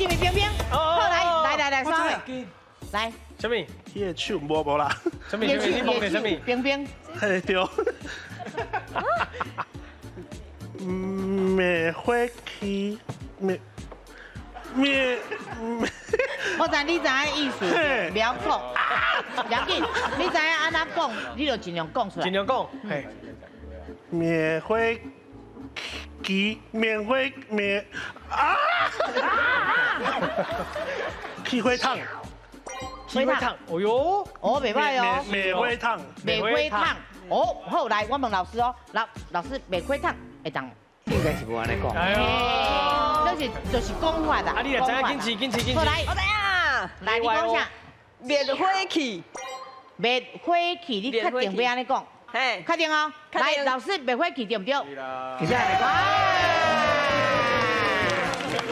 是毋是冰冰？好，來來來來，三位，來。啥物？伊的手無無啦。啥物？啥物？你摸的啥物？冰冰。嘿對。滅火器，滅滅。我知你知影意思，不要講，不要緊，你知影按怎講，你就盡量講出來。盡量講，嘿。滅火器，滅火滅啊！起火筒，起火筒，哦喲，哦，袂䆀哦，滅火筒，滅火筒，哦，好，來，我問老師哦，老師，滅火筒會當？應該是無按呢講。哎喲，這是就是講法啦。啊，你若知影，緊試緊試緊試。好來，我知影。來，你講啥？滅火器。滅火器，你確定欲按呢講？嘿，確定哦。來，老師，滅火器對毋對？其實按呢講。